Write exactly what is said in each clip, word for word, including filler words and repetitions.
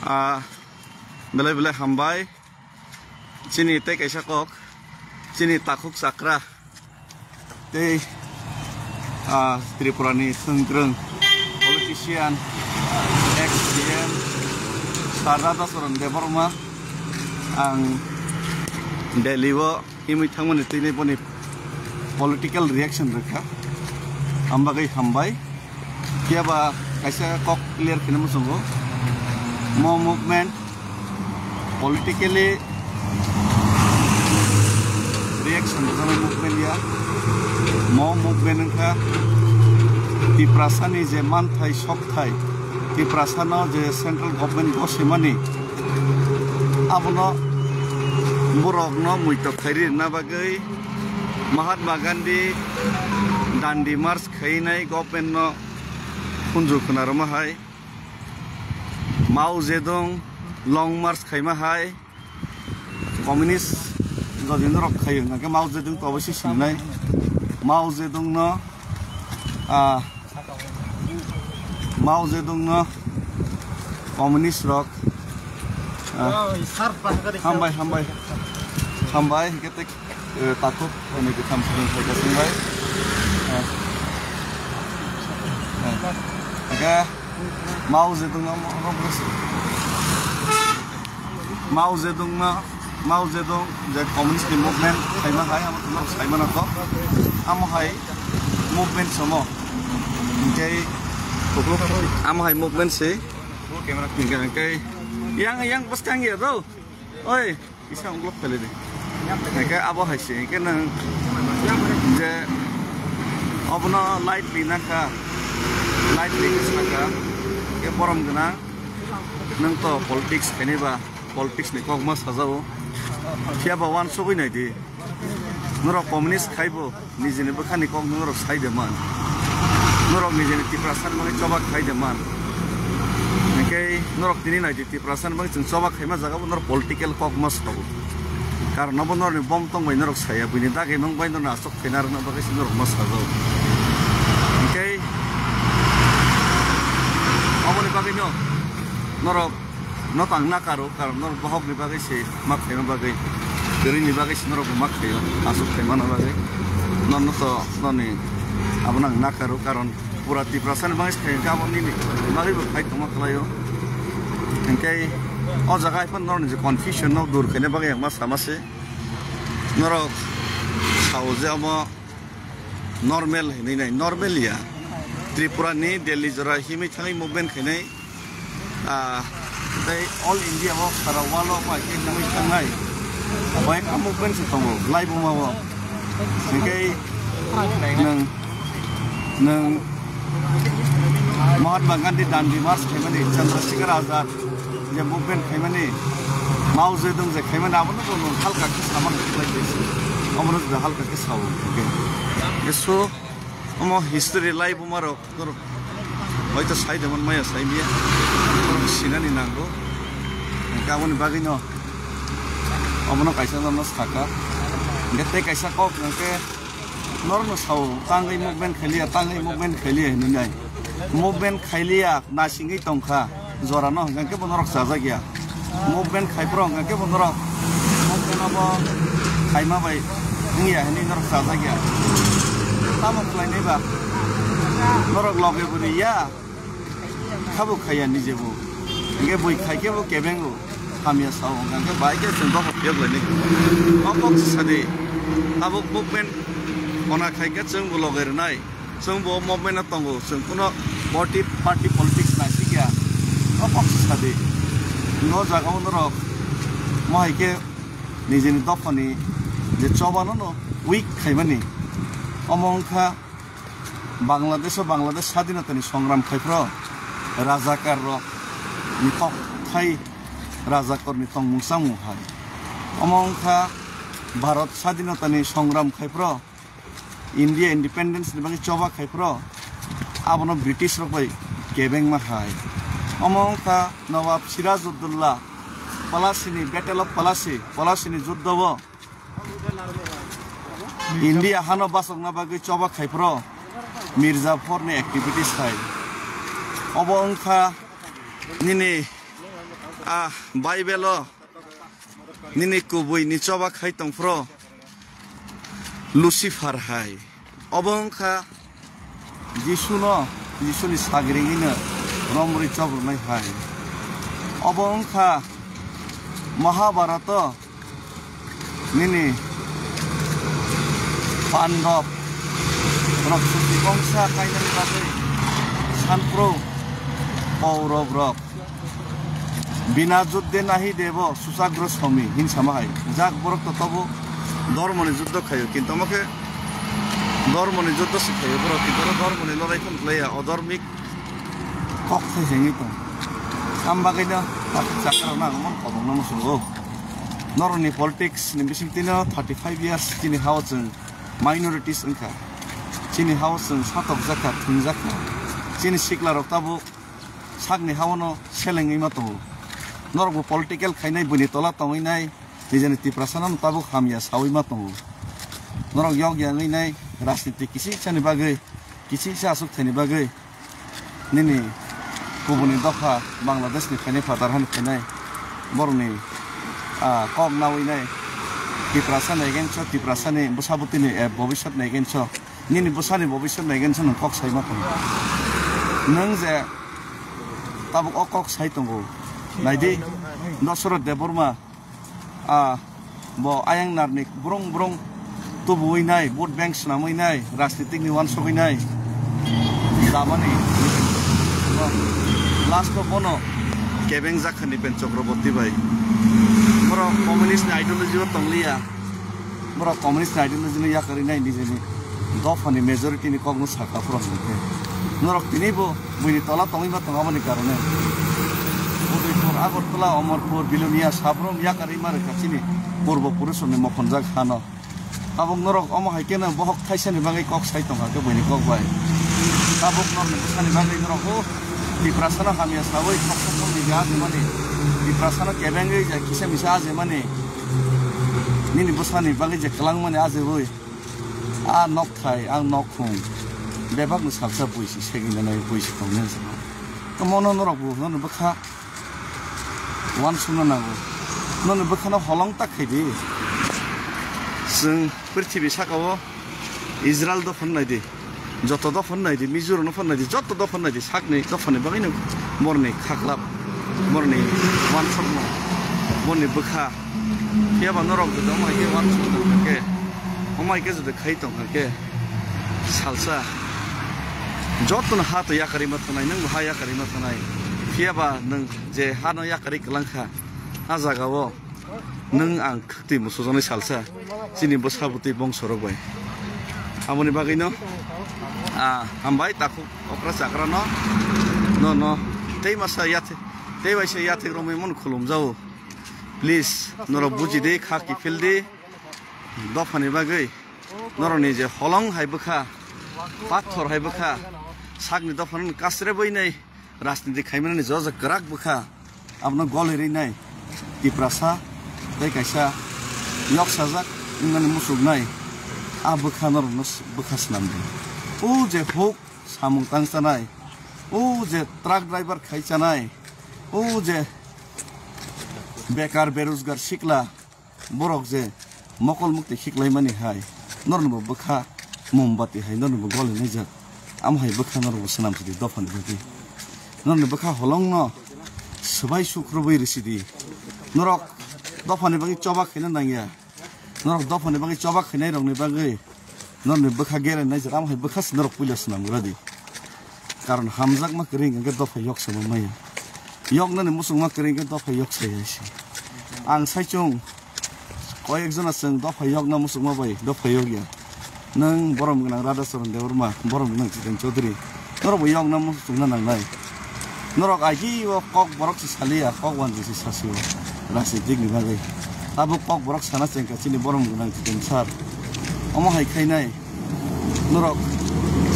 Ah, belai belai hambai. Chini tei kaisa kok, chini takhuk chakra tei, ah, Tripura ni thwngkwrwng politician, ex C M Sir Radhacharan Debbarma, ang Delhi o himwi thangmani twi boni political reaction rwkha, ang bagwi hambai. Phiya ba kaisa kok clear khaina muchungo. Mo movement politically reaction rwjaknai movement ya. Mo movement wngkha Tiprasani je manthai sokthai, Tiprasano je central government gosimani, abono borokno muitok khairi rwna bagwi Mahatma Gandhi Dandi March khainai government no khunju khwna rwma hai, Mao Zedong Long March khaima hai, communist jodi norok khaio, hwnkhe Mao Zedong to oboisoi sinai. Mao Zedong no, ah, Mao Zedong no communist rok, ah, hambai, hambai, hambai, hwnkhe tei Eh, takhuk, hwnwi kwtham swrwng phaikha chwng bai. Eh. Eh. Hwnkhe Mao Zedong no, Mao Zedong no, Mao Zedong je communist ni movement khaima hai, amo no saimano to. Amo hai movement somo. Hwnkhe amo hai movement se. Hwnkhe, hwnkhe yang, yang bwskang ya do. Oi. Kisa ungklok khailai di. Hingke abo hai se, hingke nwng je obono lightly nakha, lightly khe sakha, hingke borom gwnang, nwng to politics khainai ba, politics ni kokma sajao. Phiya ba uansugui nai di. Norok communist khaibo. Nijini bwkhani kok norok sai de man. Norok nijini Tiprasani bagwi choba khai de man. Hingke norok tini nai di, Tiprasani bagwi chwng choba khaima jaga bo norok political kok ma sao. Karon abo norokni bom tong bai norok saya, buini dagimung bai norokno aswk khaina rwna bagwi se norok ma sajao. Hingke aboni bagwino norok no tang nakaro, karon norok bohokni bagwi se ma khaima bagwi, kwrwini bagwi se norok bo ma khaio, aswk khaimano bagwi. Norno to, norni abono ang nakaro, karon pura Tiprasani bagwi se khai hwnkhe abo nini bagwi bo khai tongma khlaio. Hwnkhe o jaga hai phano norni je confusion no dur khaina bagwi ang ma sama se. Norok sao je amo normal hinwi nai, normal ya. Tripura ni Delhi jora himwi thangwi movement khainai. Ah, tei all India o sara world o bai khe nangwi thangnai. Bai ka movement se tongo, lai buma o. Hingke nwng, nwng Mahatma Gandhi Dandi March khaimani, Chandrasekhar Azad je movement khaimani, Mao Zedong je khaimani, abono bo nwng halka khe samani khlai khe se. Omono juda halka khe sao hingke. Eso omo history lai buma rok. Norok hoito sai de man maya sai miya. Norok sinani nango. Hingke aboni bagwino omono kaisa norno saka. Hingke tei kaisa kok hingke norno sao, tangwi movement khailiya, tangwi movement khailiya hinwi nai. Movement khailiya, nasingwi tongkha. Jorano hwnkha khe bo norok chajak ya. Movement khai phuru hwnkha khe bo norok movement abo khaima bai wngya hinwi norok chajak ya. Tamo khlainai ba? Norok loge bo ri ya, khabo khaiya nije bo. Hingke bui khai khe bo kebengo hamya sao, hwnkha khe bai khe chwng dophor phiyok lainai. O kok se sadi, tabuk movement ona khai khe chwng bo loge rwnai. Chwng bo movement o tongo, chwng kuno party, party politics nai sikya. O kok se sadi. No jaga o norok mo hai khe nijini dophani je chobano no weak khaimani. Omo wngkha Bangladesh o Bangladesh sadinatani songram khai phro rajakar rok ni kok thai rajakar ni tongmung samung hai. Omo wngkha Bharat sadinatani songram khai phro India independence ni bagwi choba khai phro, abono British rok bai kebengma hai. Omo wngkha Nawab Sirajuddaulah Palasi ni Battle of Palasi, Palasi ni juddo o India hano bachokna bagwi choba khai phro Mirzaphor ni activities hai. Obo wngkha nini Ah, Bible o nini kubui ni choba khai tongphro Lucifer hai. Obo wngkha Jisuno, Jisuni sagri hino romri chobrunai hai. Obo wngkha Mahabharato nini Pandab rok suti kongsa kainani bagwi sanpro Kaurab rok. Bina juddhe nahi devo suchagro somi hin sama hai. Jak borok to tobo dormoni juddho khayo, kintu omo khe dormoni juddho se khayo borok, kintu oro dormoni lorai phano khlaiya, odormik kok thai hengwi tong. Am bagwi no tak chakra nang mon kobong no musungo. Noroni politics ni bising tino thirty five years chini hao chwng minorities wngkha. Chini hao chwng satok jakha, thung jakha. Chini sikla rok tabuk sakni hao no selengwi ma tongo. Norok bo political khainai, buini tola tongwi nai, nijeni Tiprasa no tabuk hamya sawi ma tongo. Norok yok ya wngwi nai, rajniti kisi chani bagwi, kisi cha asuk thani bagwi. Nini kubuni dopha Bangladesh ni phainai, phatar hani phainai borokni, ah, kok nawi nai. Tiprasa ni against o, Tiprasa ni bwsa bwtwi ni, eh, bobiswt ni against o, nini bwsa ni bobiswt ni against o nwng kok sai ma tongo. Nwng je tabuk o kok sai tongo, naidi Dasarath Debbarma. Ah, bo ayang narni brung brung tubuwi nai, vote bank swnamwi nai, rajnitik ni uansugwi nai. Damani last o bono kebeng jakha ni pen Chakraborty bai. Borok communist ni ideology o tongliya. Borok communist ni ideology no yakarwi nai nijeni dophani majority ni kok no sakha phoro hwnkhe. Norok tini bo buini tola tongwi ma tongo aboni karone. Udaipur, Agartala, Amarpur, Bilonia, Sabrum yakarwi ma rwkha chini purbo purush rokni mokhonjak hano. Tabuk norok omo hai kheno bohok thaisani bagwi kok sai tongkha khe buini kok bai. Tabuk norokni bwsani bagwi norok o Tiprasano hamya sawi kok sokmani je ajimani, Tiprasano kebengwi je kisa misa ajimani, nini bwsani bagwi je kwlangmani ajiwi. A nok thai, ang nok khung. Bebak ni salsa buisi segina nai buisi tongnai. Tomono norok bo, norok bwkha uansukna nango. Norok bwkhano holong tak khai di. Chwng prithibi saka o Israel dophano nai di. Joto dophano nai di, Mizoram no phano nai di, joto dophano nai di, sakni dophani bagwi no borni khaklap, borni uansukma, borni bwkha. Phiya ba norok joto omo hai khe uansukna nang khe. Omo hai khe juda khai tong kha khe salsa jotono ha to yakarwi ma thanai, nwng bo ha yakarwi ma thanai. Phiya ba nwng je ha no yakarwi kwlang kha, a jaga o nwng ang khwtwi musujaknai salsa chini bwsa bwtwi bongso rok bai. Aboni bagwi no, ah, hambai takhuk okra chakra no, no, no, tei masa yathek, tei waisa yathek romwi mano khulum jao. Please, norok buji di, kha kiphil di. Dophani bagwi norokni je holong hai bwkha, pathor hai bwkha, sakni dophano kasrebwi nai rajniti khaimani joto kwrak bwkha, abono golirwi nai Tiprasa tei kaisa yoksajak wngmani muchuknai a bwkha norokno bwkha swnam di. O je huk samung tang chanai, o je truck driver khai chanai, o je bekar berojgar sikla, borok je mokol mukti khiklaimani hai, norokni bo bwkha mombati hai norokni bo goli naijak. Amo hai bwkha norok bo swnam sidi dophani bagwi. Norokni bwkha holong no swbai sukrubwi rwsidi. Norok dophani bagwi choba khaina nangya. Norok dophani bagwi choba khainai rokni bagwi norokni bwkha gere naijak. Amo hai bwkha se norok puila swnam gra di. Karon hamjakma kwrwi hwnkhe dopha yok sama maya. Yoknani muchungma kwrwi hwnkhe dopha yok saya se. Ang saichung koyek jona chwng dopha yokna muchungma bai dopha yok ya. Nwng borom gwnang Radhacharan Debbarma, borom gwnang Jiten Chaudhary. Norok bo yokna muchungna nangnai. Norok agi o kok borok se saliya, kok wanjwi se sasio. Rajnitik ni bagwi. Tabuk kok borok sana chengkha chini borom gwnang Jiten sir. Omo hai khainai. Norok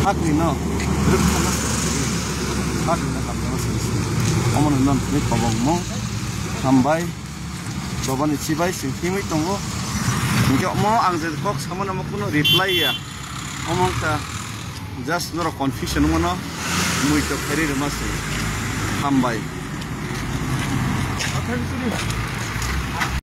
sakni no rwkthana sakni no hamjama sini sini. Omo no non ni kobong mo hambai chobani chibai sing himwi tongo. Hingke omo ang je kok samani omo kuno reply ya. Omo wngkha just norok confusion wngmano mui to khairi rwma sing. Hambai. Thang suri.